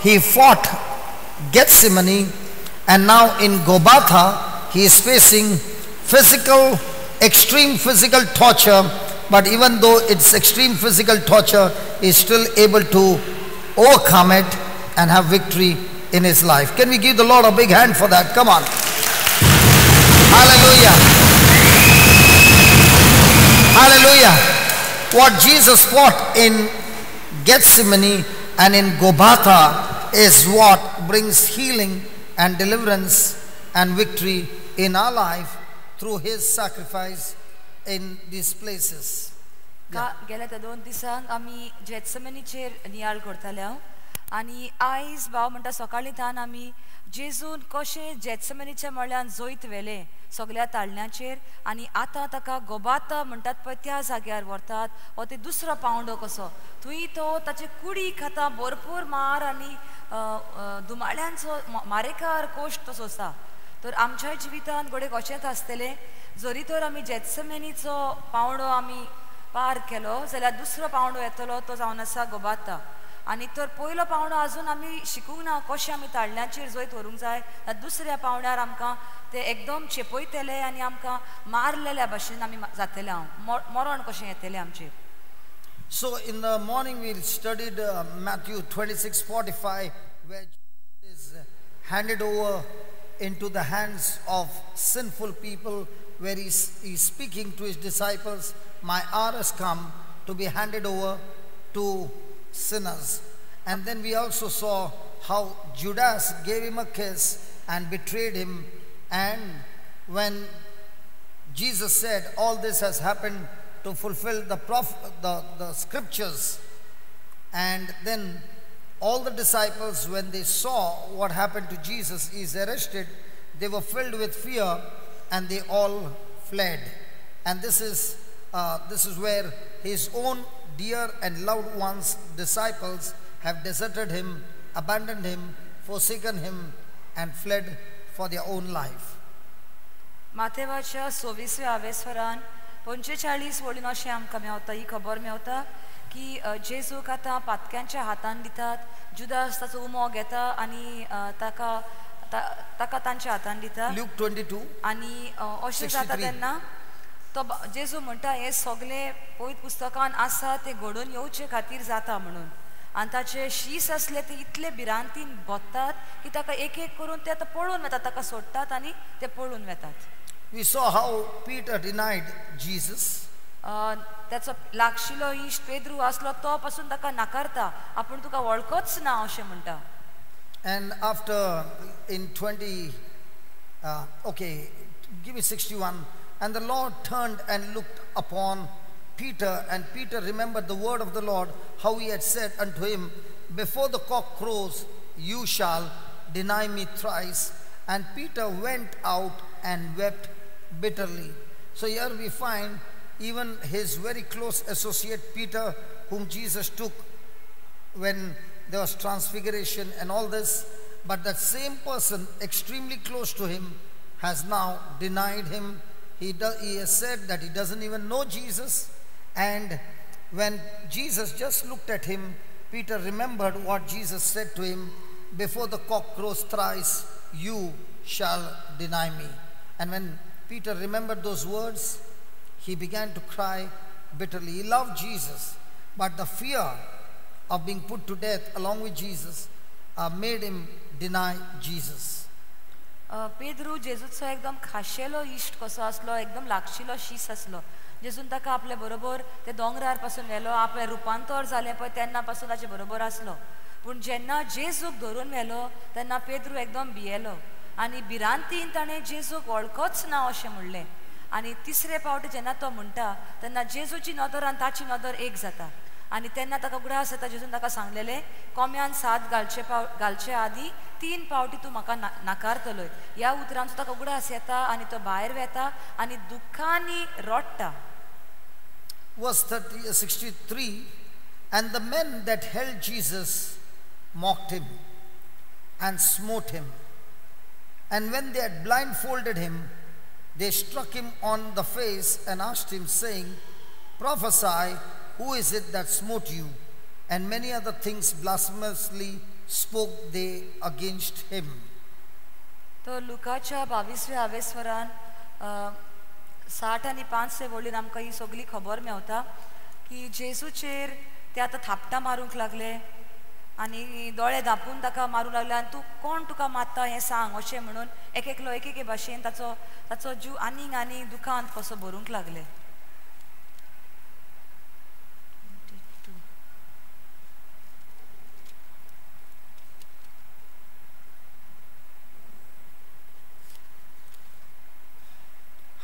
he fought Gethsemane, and now in Gabbatha he is facing physical, extreme physical torture, but even though it's extreme physical torture, he is still able to overcome it and have victory in his life. Can we give the Lord a big hand for that? Come on. Hallelujah. Hallelujah. What Jesus fought in Gethsemane and in Gabbatha is what brings healing and deliverance and victory in our life through his sacrifice in these places. गेल्या त्या 2 दिसांक आमी जेत्समनीचेर नियाळ करताले आनी आयज भाव म्हणटा सकाळीं थावन आमी जेजून कशें जेत्समनीच्या मळ्यान जैत व्हेलें सगळ्या ताळण्याचेर आनी आतां ताका गबाता म्हणटात पळय त्या जाग्यार व्हरतात हो ते दुसरो पावंडो कसो थंय तो ताचे कुडीक आतां भरपूर मार आनी दुमाळ्यांचो मारेकार कोश्ट तो सोंसता. तर आमच्या जिवितान घडये अशेंच आसतलें, जरी तर आमी जेत्समनीचो पावंडो आमी पार केलो जाल्यार दुसरो पावंडो येतलो तो जावन आसा गबाता. आनी तर पयलो पावंडो आजून आमी शिकूंक ना कशें आमी ताळण्याचेर जैत व्हरूंक जाय, दुसऱ्या पावंड्यार आमकां ते एकदम चेपयतले आनी आमकां मारलेल्या भाशेन आमी जातले, हांव मरण कशें येतलें आमचेर. So in the morning we studied Matthew 26:45, where Jesus is handed over into the hands of sinful people, where he is speaking to his disciples, my hour has come to be handed over to sinners. And then we also saw how Judas gave him a kiss and betrayed him. And when Jesus said, all this has happened to fulfill the scriptures. And then all the disciples, when they saw what happened to Jesus, he is arrested, they were filled with fear and they all fled. And this is where his own dear and loved ones, disciples, have deserted him, abandoned him, forsaken him, and fled for their own life. माथेवाच्या 26व्या आवेस्वरान 45 वळीन अशें आमकां मेवता, ही खबर मेवता की जेजूक आतां पातक्यांच्या हातान दितात, जुदास ताचो उमो घेता आनी ताका ताका तांच्या हातान दिता. Luke 22 आनी अशें जाता तेन्ना तो जेजू म्हणटा हें सगळें पवित्र पुस्तकान आसा तें घडोवन येवचे खातीर जाता म्हणून. आनी ताचे शीस आसले ते इतले भिरांतीन भोत्तात की ताका एक एक करून ते आतां पळून वेतात, ताका सोडटात आनी ते पळून वेतात. We saw how Peter denied Jesus. ताचो लागशिलो इश्ट पेद्रू आसलो तो पासून ताका नाकारता, आपूण तुका वळखच ना अशें म्हणटा. And after in 20, okay, give me 61. And the Lord turned and looked upon Peter, and Peter remembered the word of the Lord, how he had said unto him, before the cock crows, you shall deny me thrice. And Peter went out and wept bitterly. So here we find even his very close associate Peter, whom Jesus took when there was transfiguration and all this, but that same person extremely close to him has now denied him. He has said that he doesn't even know Jesus. And when Jesus just looked at him, Peter remembered what Jesus said to him, before the cock crows thrice, you shall deny me. And when Peter remembered those words, he began to cry bitterly. He loved Jesus, but the fear of being put to death along with Jesus made him deny Jesus. Pedro जेजूचो एकदम खाशेलो इश्ट कसो आसलो, एकदम लागशिलो शीस आसलो. जेजून ताका आपले बरोबर ते दोंगरार पासून व्हेलो, आपलें रुपांतर जालें पळय तेन्ना पासून ताचे बरोबर आसलो. पूण जेन्ना जेजूक धरून व्हेलो तेन्ना पेद्रू एकदम भियेलो आनी भिरांतीन ताणें जेजूक वळखच ना अशें म्हणलें. आनी तिसरे पावटी जेन्ना तो म्हणटा तेन्ना जेजूची नदर आनी ताची नदर एक जाता आनी तेन्ना ताका उगडास येता जेजून ताका सांगलेलें, कोम्यान सात घालचे आदीं 3 पावटी तूं म्हाका नाकारतलोय. ह्या उतरांचो ताका उगडास येता आनी तो भायर वेता आनी दुख्खांनी रडटा. Verse 63, and the men that held Jesus mocked him and smote him. And when they had blindfolded him, they struck him on the face and asked him, saying, prophesy, who is it that smote you? And many other things blasphemously spoke they against him. तर लुकाच्या 22व्या आवेस्वरान 60 आणि 5 वळीन आमकां ही सगळी खबर मेवता की जेजूचेर ते आतां थापटां मारूंक लागले आनी दोळे धांपून ताका मारूंक लागले आनी तूं कोण तुका मारता हें सांग अशें म्हणून एक एकलो एक एके भाशेन ताचो ताचो जीव आनीक आनी दुखांत कसो भरूंक लागले.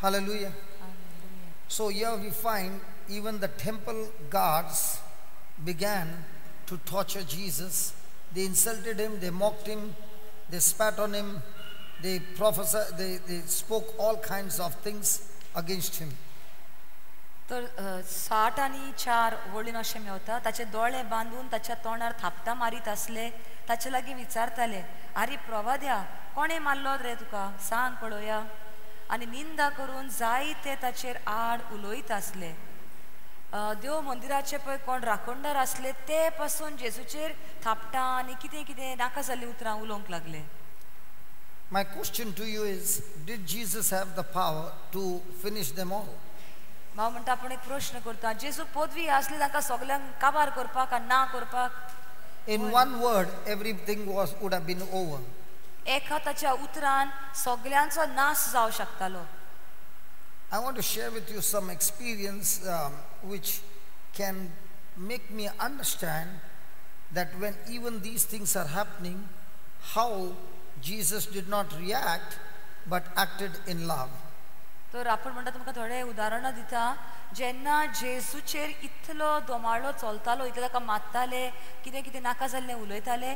Hallelujah. So here we find even the temple guards began to torture Jesus. They insulted him, they mocked him, they spat on him, they prophesied, they spoke all kinds of things against him. तर 60 आणि 4 वळीन अशें मेवता, ताचे दोळे बांदून ताच्या तोंडार थापटां मारीत आसले, ताचे लागीं विचारताले, आरे प्रवाद्या, कोणें मारलो रे तुका, सांग पळोवया. आनी निंदा करून जायते ताचेर आड उलयत आसले. देव मंदिराचे पळय कोण राखणदार आसले ते पासून जेजूचेर थापटां आनी कितें कितें नाका जाल्लीं उतरां उलोवंक लागले. My question to you is, did Jesus have the power to finish them all? हांव म्हणटा, आपूण एक प्रश्न करता, जेजू पदवी आसली तांकां सगल्यांक काबार करपाक आनी ना करपाक? In one word, everything would have been over. एका ताच्या उतरान सगल्यांचो नाश जावं शकतालो. I want to share with you some experience which can make me understand that when even these things are happening, how Jesus did not react but acted in love. तर आपण म्हणटा, तुमकां थोडे उदाहरणां दिता, जेन्ना जेजूचेर इतलो दोमाळो चलतालो, इतले ताका मारताले, कितें कितें नाका जाल्लें उलयताले,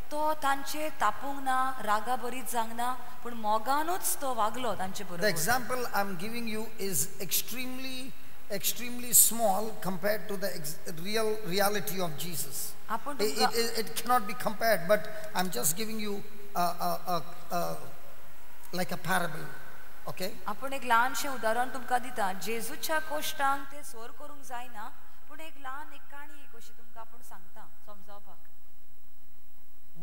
तो तांचेर तापूंक ना, रागा बरीत जावंक ना, पूण मोगानूच तो वागलो तांचे The बरोबर. Example I'm giving you is extremely, extremely small compared to the real reality of Jesus. आपण It, तुमकां it cannot be compared, but I'm just giving you a like a parable. Okay? आपण एक ल्हानशें उदाहरण तुमकां दिता. जेजूच्या कोश्टांक ते सोर करूंक जायना, पूण एक ल्हान एक काणी एक अशी तुमकां आपूण सांगता समजावपाक.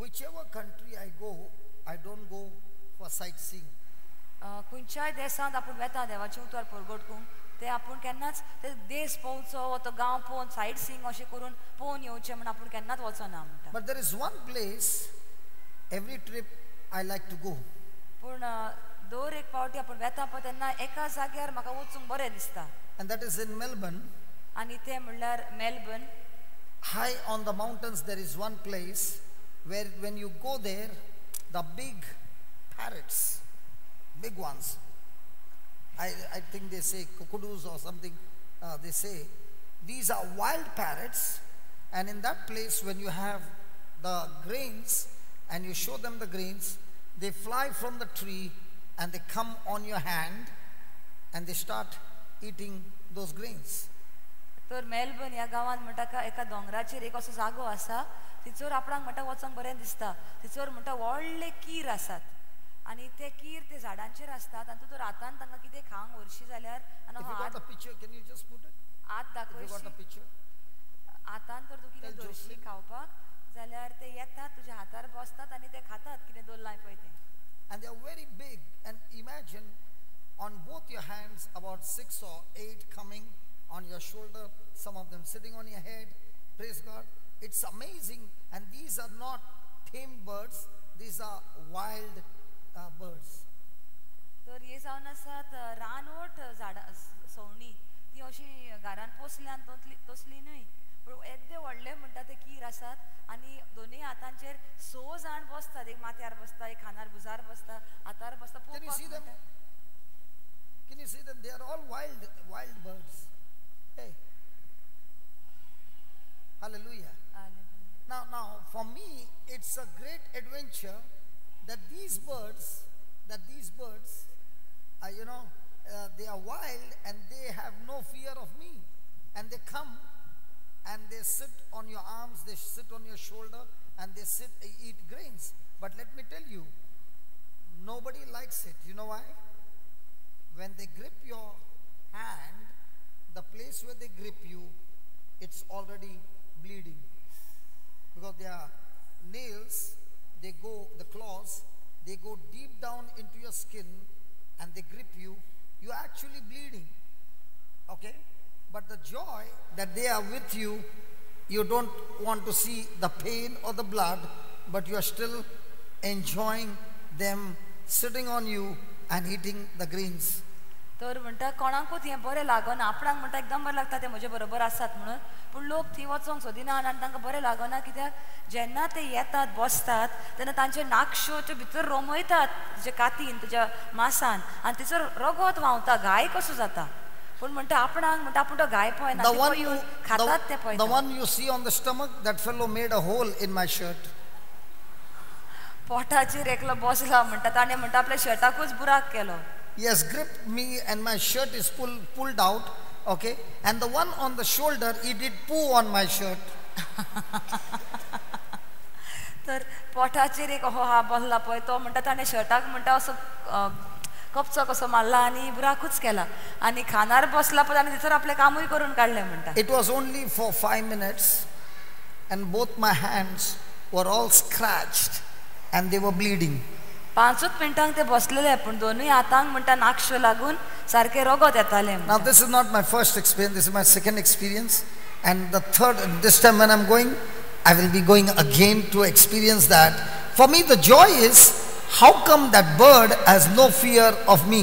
Whichever country I go, I don't go for sightseeing. खंयच्याय देशांत आपूण वेता देवाचें उतर परगट करूंक, ते आपूण केन्नाच ते देश पळोवचो वा तो गांव पळोवन सायट सीइंग अशें करून पळोवन येवचें म्हण आपूण केन्नाच वचना म्हणटा. But there is one place every trip I like to go. पूण दर एक पावटी आपूण वेता पळय तेन्ना एका जाग्यार म्हाका वचूंक बरें दिसता. And that is in Melbourne. आनी तें म्हणल्यार Melbourne. High on the mountains, there is one place where when you go there, the big parrots, big ones, I think they say cockatoos or something, they say, these are wild parrots, and in that place, when you have the grains and you show them the grains, they fly from the tree and they come on your hand and they start eating those grains. तर Melbourne ह्या गांवांत म्हणटा का एका दोंगराचेर एक असो जागो आसा, थंयसर आपणाक म्हणटा वचोंक बरें दिसता. थंयसर म्हणटा व्हडले कीर आसात आनी ते कीर ते झाडांचेर आसतात आनी तूं तर हातान तांकां कितें खावंक व्हरशी जाल्यार आनी If you got हात the picture, can you just put it? हात If you got the दाखयशी picture. हातान तर तूं कितें Tell दवरशी Jocelyn. खावपाक जाल्यार ते येतात, तुज्या हातार बसतात आनी ते खातात कितें दवरलां पळय तें. And they are very big. And imagine on both your hands about 6 or 8 coming on your shoulder, some of them sitting on your head. Praise God. It's amazing. And these are not tame birds, these are wild birds. तर हे जावन आसात रानवट झाडां, सवणीं. ती अशी घरान पोसल्यान तसली तसली न्हय, पूण येद्दे व्हडले म्हणटा ते कीर आसात आनी दोनूय हातांचेर स जाण बसतात. एक माथ्यार बसता, एक खांदार भुजार बसता, हातार बसता. Can you पळोवपाक see them? म्हणटा. Can you see them? They are all wild, wild birds. Hey. Hallelujah. Now, for me, it's a great adventure that these birds, they are wild and they have no fear of me. And they come and they sit on your arms, they sit on your shoulder, and they sit, eat grains. But let me tell you, nobody likes it. You know why? When they grip your hand, the place where they grip you, it's already bleeding because they are nails, they go, the claws, they go deep down into your skin and they grip you. You're actually bleeding. Okay? But the joy that they are with you, you don't want to see the pain or the blood, but you are still enjoying them sitting on you and eating the grains. तर म्हणटा कोणाकूच हें बरें लागना, आपणाक म्हणटा एकदम बरें लागता ते म्हजे बरोबर आसात म्हणून, पूण लोक थंय वचोंक सोदिना आनी तांकां बरें लागना, कित्याक जेन्ना ते येतात बसतात तेन्ना तांचे नाकश्यो त्यो भितर रोमयतात तुज्या कातीन तुज्या मासान आनी तिचो रगत व्हांवता, घाय कसो जाता. पूण म्हणटा आपणाक म्हणटा आपूण तो घाय पळयना, खातात ते पळयता. The one you see on the stomach, that fellow made a hole in my shirt. पोटाचेर एकलो बसला म्हणटा, ताणें म्हणटा आपल्या शर्टाकूच बुराक केलो. He has gripped me and my shirt is pulled out, okay? And the one on the shoulder, he did poo on my shirt. तर पोटाचेर एक हो बसला पळय तो म्हणटा ताणें शर्टाक म्हणटा असो कपचो कसो मारला आनी बुराकूच केला आनी खानार बसला पळय आनी थंयसर आपलें कामूय करून काडलें म्हणटा. It was only for 5 minutes and both my hands were all scratched and they were bleeding. पांचूच मिनटांक ते बसलेले पूण दोनूय हातांक म्हणटा नाकश्यो लागून सारकें रगत येतालें. Now this is not my first experience, this is my second experience, and the third, this time when I'm going, I will be going again to experience that. For me the joy is, how come that bird has no fear of me?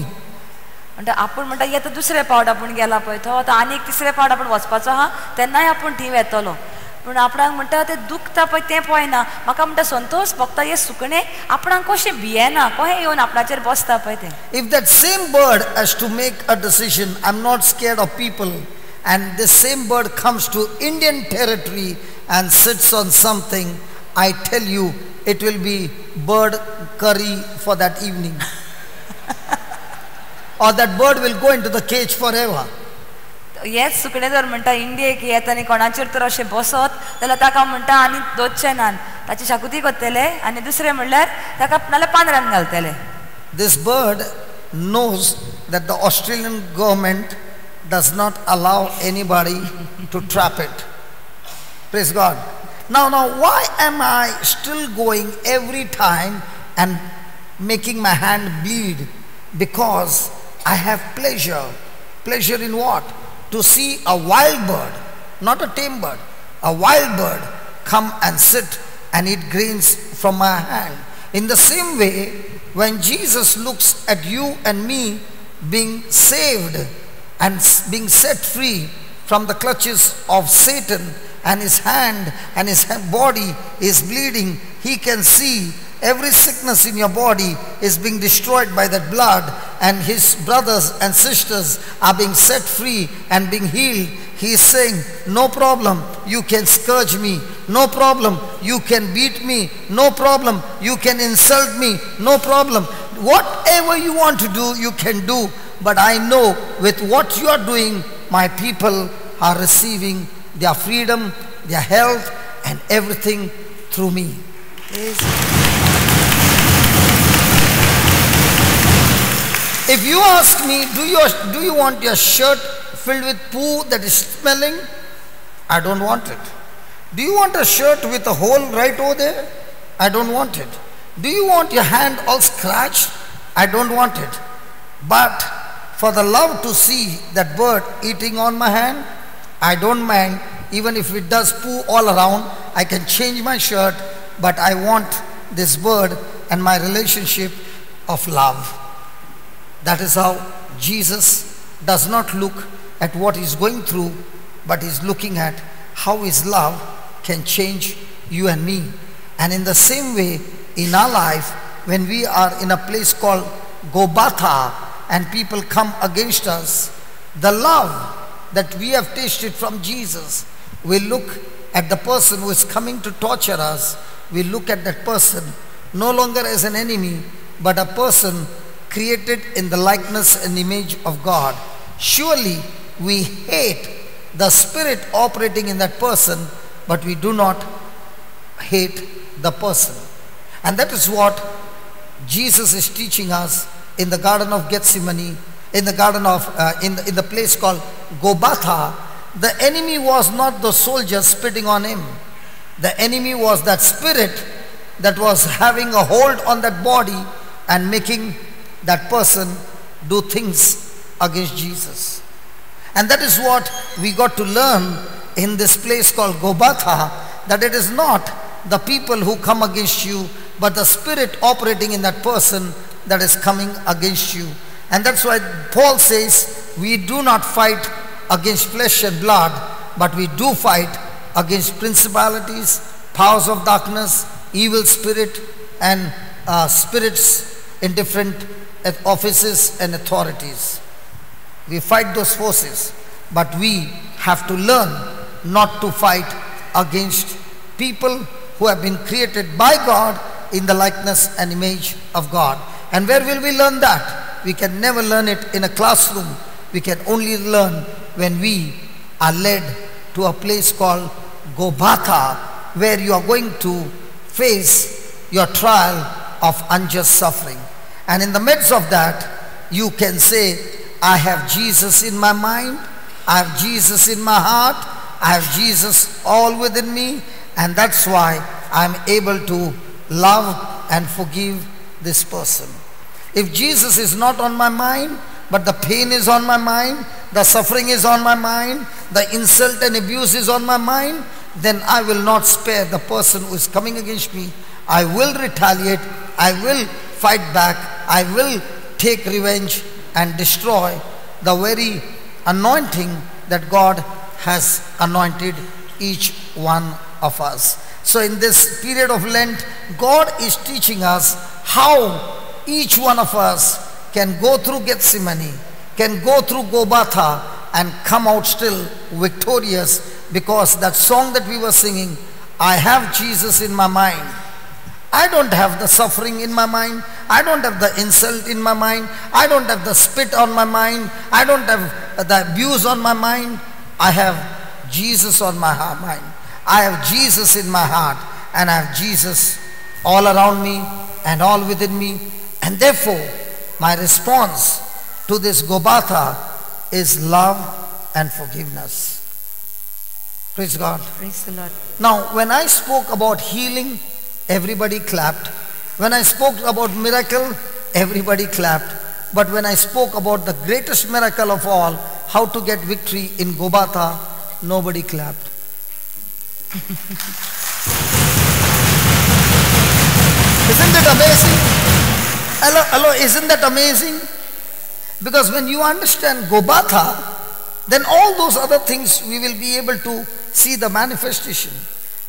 म्हणटा आपूण म्हणटा येता दुसरे पावट आपूण गेला पळय तो आतां आनीक तिसरे पावट आपूण वचपाचो आहा तेन्नाय आपूण थंय वेतलो, पूण आपणाक म्हणटा तें दुखता पळय तें पळयना, म्हाका म्हणटा संतोष भोगता हें सुकणें आपणाक कशें भियेना, कशें येवन आपणाचेर बसता पळय तें. If that same bird has to make a decision, I am not scared of people, and this same bird comes to Indian territory and sits on something, I tell you, it will be bird curry for that evening. Or that bird will go into the cage forever. हेच सुकणें जर म्हणटा इंडियेक येता आनी कोणाचेर तर अशें बसत जाल्यार ताका म्हणटा आनी दोनचे नान ताची शाकुती करतले आनी दुसरें म्हणल्यार ताका नाल्यार पांदऱ्यान घालतले. This bird knows that the Australian government does not allow anybody to trap it. Praise God. Now, why am I still going every time and making my hand bleed? Because I have pleasure. Pleasure in what? To see a wild bird, not a tame bird, a wild bird come and sit and eat grains from my hand. In the same way, when Jesus looks at you and me being saved and being set free from the clutches of Satan, and his hand and his body is bleeding, he can see every sickness in your body is being destroyed by that blood, and his brothers and sisters are being set free and being healed. He is saying, no problem, you can scourge me, no problem, you can beat me, no problem, you can insult me, no problem. Whatever you want to do, you can do, but I know with what you are doing, my people are receiving their freedom, their health, and everything through me. Yes. If you ask me, do you want your shirt filled with poo that is smelling? I don't want it. Do you want a shirt with a hole right over there? I don't want it. Do you want your hand all scratched? I don't want it. But for the love to see that bird eating on my hand, I don't mind. Even if it does poo all around, I can change my shirt, but I want this bird and my relationship of love. That is how Jesus does not look at what he's going through, but he's looking at how his love can change you and me. And in the same way, in our life, when we are in a place called Golgotha and people come against us, the love that we have tasted from Jesus, we look at the person who is coming to torture us, we look at that person no longer as an enemy, but a person created in the likeness and image of God. Surely we hate the spirit operating in that person, but we do not hate the person. And that is what Jesus is teaching us in the Garden of Gethsemane, in the garden of in the place called Golgotha. The enemy was not the soldiers spitting on him. The enemy was that spirit that was having a hold on that body and making that person do things against Jesus. And that is what we got to learn in this place called Gabbatha, that it is not the people who come against you, but the spirit operating in that person that is coming against you. And that's why Paul says, we do not fight against flesh and blood, but we do fight against principalities, powers of darkness, evil spirit, and spirits in different offices and authorities. We fight those forces, but we have to learn not to fight against people who have been created by God in the likeness and image of God. And where will we learn that? We can never learn it in a classroom. We can only learn when we are led to a place called Gabbatha, where you are going to face your trial of unjust suffering. And in the midst of that, you can say, I have Jesus in my mind, I have Jesus in my heart, I have Jesus all within me, and that's why I'm able to love and forgive this person. If Jesus is not on my mind, but the pain is on my mind, the suffering is on my mind, the insult and abuse is on my mind, then I will not spare the person who is coming against me. I will retaliate, I will fight back, I will take revenge and destroy the very anointing that God has anointed each one of us. So in this period of Lent, God is teaching us how each one of us can go through Gethsemane, can go through Gabbatha and come out still victorious, because that song that we were singing, I have Jesus in my mind. I don't have the suffering in my mind. I don't have the insult in my mind. I don't have the spit on my mind. I don't have the abuse on my mind. I have Jesus on my mind. I have Jesus in my heart, and I have Jesus all around me and all within me. And therefore, my response to this Gabbatha is love and forgiveness. Praise God. Praise the Lord. Now, when I spoke about healing, everybody clapped. When I spoke about miracle, everybody clapped. But when I spoke about the greatest miracle of all, how to get victory in Gabbatha, nobody clapped. Isn't it amazing? Hello, hello, isn't that amazing? Because when you understand Gabbatha, then all those other things we will be able to see the manifestation.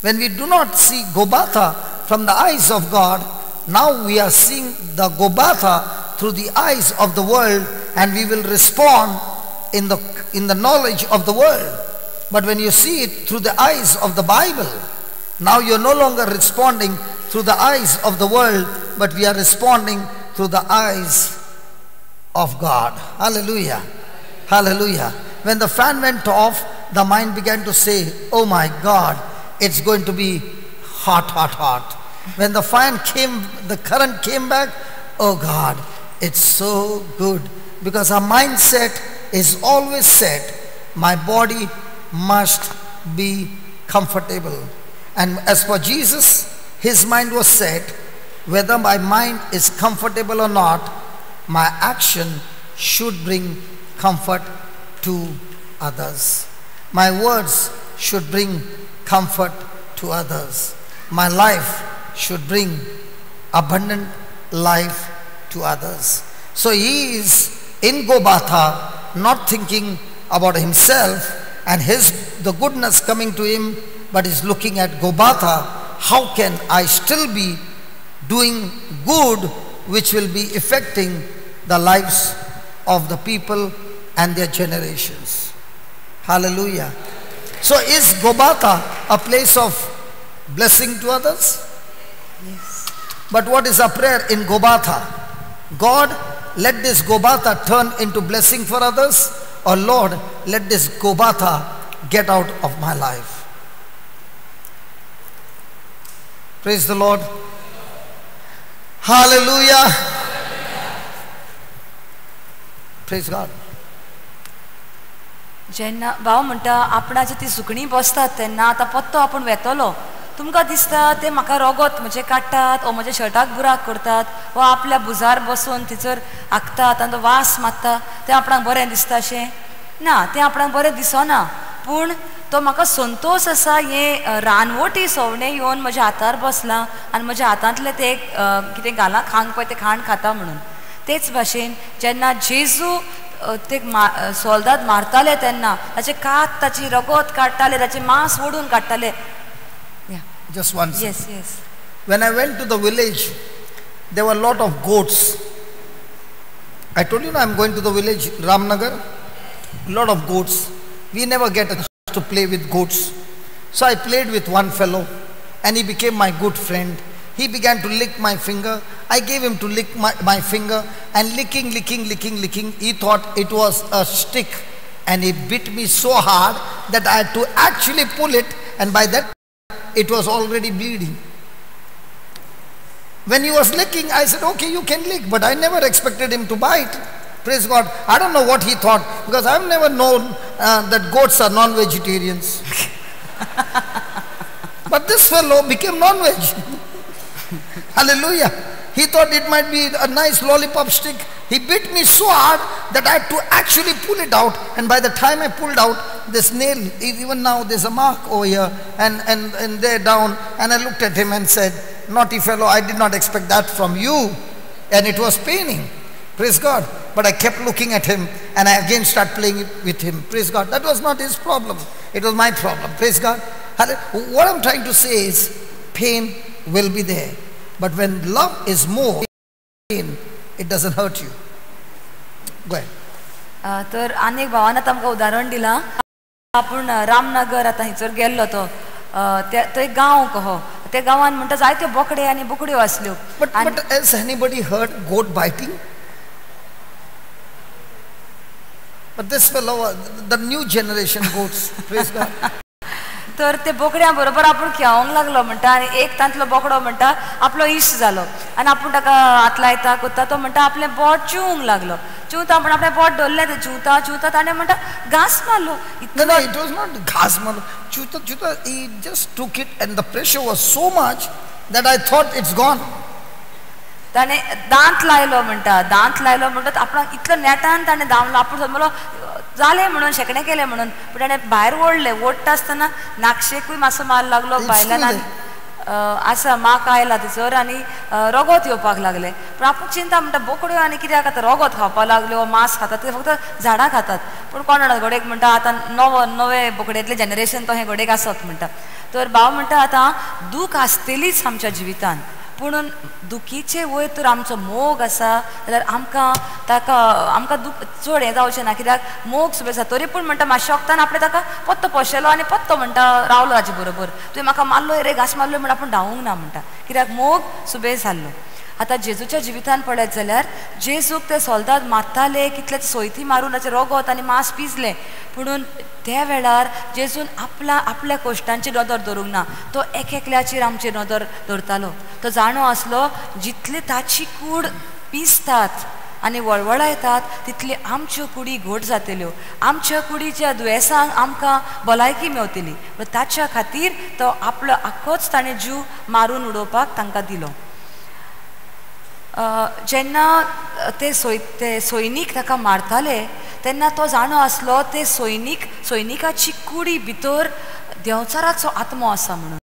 When we do not see Gabbatha from the eyes of God, now we are seeing the Gabbatha through the eyes of the world, and we will respond in the knowledge of the world. But when you see it through the eyes of the Bible, now you're no longer responding through the eyes of the world, but we are responding through the eyes of God. Hallelujah. Hallelujah. When the fan went off, the mind began to say, oh my God, it's going to be hot, hot, hot. When the fan came, the current came back, oh God, it's so good. Because our mindset is always set, my body must be comfortable. And as for Jesus, his mind was set, whether my mind is comfortable or not, my action should bring comfort to others. My words should bring comfort to others. My life should bring abundant life to others. So he is in Gabbatha, not thinking about himself and the goodness coming to him, but is looking at Gabbatha. How can I still be doing good which will be affecting the lives of the people and their generations? Hallelujah. So is Gabbatha a place of blessing to others? Yes. But what is our prayer in Gabbatha? God, let this Gabbatha turn into blessing for others, or Lord, let this Gabbatha get out of my life. Praise the Lord. Hallelujah. Praise God. जेन्ना भाव म्हणटा आपणाची ती सुकणीं बसतात तेन्ना आतां पत्तो आपूण वेतलो, तुमकां दिसता ते म्हाका रोगोत म्हजें काडटात ओ म्हज्या शर्टाक बुराक करतात वा आपल्या भुजार बसून थंयसर आखतात आनी तो वास मारता, तें आपणाक बरें दिसता अशें ना, तें आपणाक बरें दिसना. पूण तो म्हाका संतोश आसा हें रानवटी सवणें येवन म्हज्या हातार बसलां आनी म्हज्या हातांतलें तें कितें घालां खांक पळय तें खाण खाता म्हणून. तेच भाशेन जेन्ना जेजू ते सोल्दाद मारताले तेन्ना ताचे कात, ताची रगत काडटाले, ताचें मांस ओडून काडटाले. Just one second. Yes, yes. When I went to the village, there were a lot of goats. I told you, I'm going to the village, Ramnagar. Lot of goats. We never get a chance to play with goats. So I played with one fellow and he became my good friend. He began to lick my finger. I gave him to lick my finger, and licking, licking, licking, licking, he thought it was a stick, and he bit me so hard that I had to actually pull it, and by that it was already bleeding. When he was licking, I said, okay, you can lick, but I never expected him to bite. Praise God. I don't know what he thought, because I've never known that goats are non-vegetarians. But this fellow became non-veg. Hallelujah. He thought it might be a nice lollipop stick. He bit me so hard that I had to actually pull it out. And by the time I pulled out this nail, even now there's a mark over here and there down. And I looked at him and said, naughty fellow, I did not expect that from you. And it was paining. Praise God. But I kept looking at him and I again started playing with him. Praise God. That was not his problem. It was my problem. Praise God. What I'm trying to say is pain will be there. But when love is more, pain, it doesn't hurt you. Go ahead. तर अनेक भावान आतां आमकां उदाहरण दिलां. आपूण रामनगर आतां थंयसर गेल्लो तो तो एक गांव कहो, त्या गांवान म्हणटा जायत्यो बोकडे आनी बोकड्यो आसल्यो. But has anybody heard goat biting? But this fellow, the new generation goats, praise God. तर ते बोकड्यां बरोबर आपूण खेळोंक लागलो म्हणटा, आनी एक तांतलो बोकडो म्हणटा आपलो इश्ट जालो आनी आपूण ताका हात लायता कोत्ता, तो म्हणटा आपलें बोट चिवूंक लागलो. चिवता म्हण आपलें बोट धरलें, तें चिवता चिवता ताणें म्हणटा घांस मारलो. No, no, it was not घांस मारलो. चिवता चिवता he just took it and the pressure was so much that I thought it's gone. ताणें दांत लायलो म्हणटा, दांत लायलो म्हणटा आपणाक इतलो नेटान ताणें दामलो, आपूण समजलो जालें म्हणून शेकणें केलें म्हणून, पूण ताणें भायर ओडलें. ओडटा आसतना नाकशेकूय मातसो मार लागलो भायल्यान आनी आसा माक आयला थंयसर आनी रगत येवपाक लागलें. पूण आपूण चिंता म्हणटा बोकड्यो आनी कित्याक आतां रगत खावपाक लागल्यो, मांस खातात, ते फक्त झाडां खातात. पूण कोण जाणा घडयेक म्हणटा आतां नवो नवे बोकडेंतलें जनरेशन तो हें घडयेक आसत म्हणटा. तर भाव म्हणटा आतां दूख आसतलीच आमच्या जिवितान, पुणून दुखीचे वयर तर आमचो मोग आसा जाल्यार आमकां ताका आमकां दूख चड हें जावचें ना, कित्याक मोग सुबेज आसा. तरी पूण म्हणटा मातशें वखदान आपणें ताका पत्तो पोशेलो आनी पत्तो म्हणटा रावलो ताजे बरोबर, तुवें म्हाका मारलो रे घांस मारलो म्हण आपूण धांवूंक ना म्हणटा, कित्याक मोग सुबेज जाल्लो. आतां जेजूच्या जिवितान पळयत जाल्यार जेजूक ते सोल्दाद मारताले, कितले सोयती मारून ताचें रगत आनी मांस पिजलें, पुणून त्या वेळार जेजून आपल्या आपल्या कोश्टांची नदर दवरूंक ना, तो एक एकल्याचेर आमचेर नदर दवरतालो. तो जाणो आसलो जितली ताची कूड पिजतात आनी वळवळायतात तितली आमच्यो कुडी घट जातल्यो, आमच्या कुडीच्या दुयेंसांक आमकां भलायकी मेवतली. ताच्या खातीर तो आपलो आख्खोच ताणें जीव मारून उडोवपाक तांकां दिलो. जेन्ना ते सैनीक ताका मारताले तेन्ना तो जाणो आसलो ते सैनिकाची कुडी भितर देंवचाराचो आत्मो आसा म्हणून.